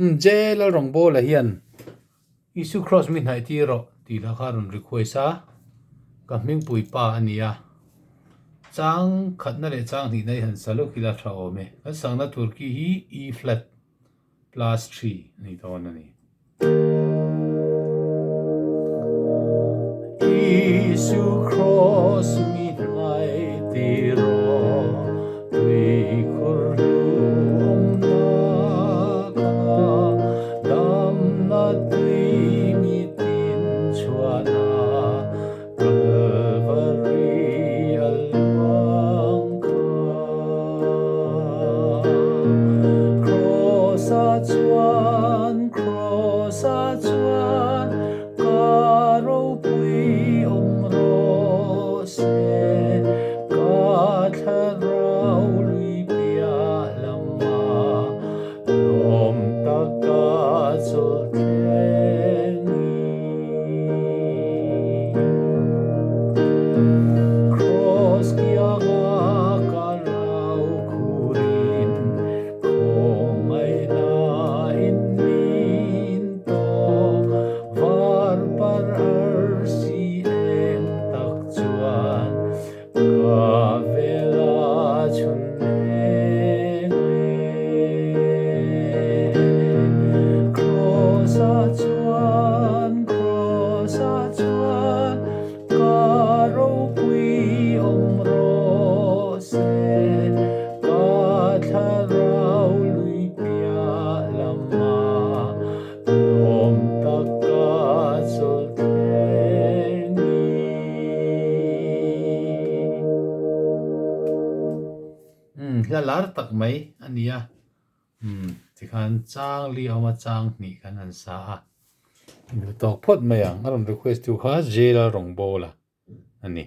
Umm J Lalrawngbawla hian Isu Kraws mi hnaih tir rawh tih hla kha a rawn request a, ka hmingpui pa a ni a. Chang khatna leh chang hnihna hi han sa lawk ila tha awm e. Kan sangna tur ki hi E flat plus 3 a ni dawn a ni. Isu Kraws mi hnaih tir rawh, tuikhur hlu awmna kha, damna tui mi tin chhuahna, Kalvari a luang kha. Kraws-a chuan, Kraws-a chuan, ka ropui awm rawh se, ka thlarau lui piah lamah lawm taka chawlh thleng i. Kraws kianga ka rau khurin khawngaihna in min tawk var par arsi eng tak chuan Ka vela chhun eng e. Kraws-a chuan, Kraws-a chuan, ka ropui awm rawh se, ka thlarau lui piah lamah Lawm tak ka chawl thleng i. Umm hla lar tak mai a ni a, umm tikhan chang li a awm a, chang hnih khan an sa a, inhmu tawk phawt mai ang, a rawn request tu kha Jail-a rawngbawla a ni.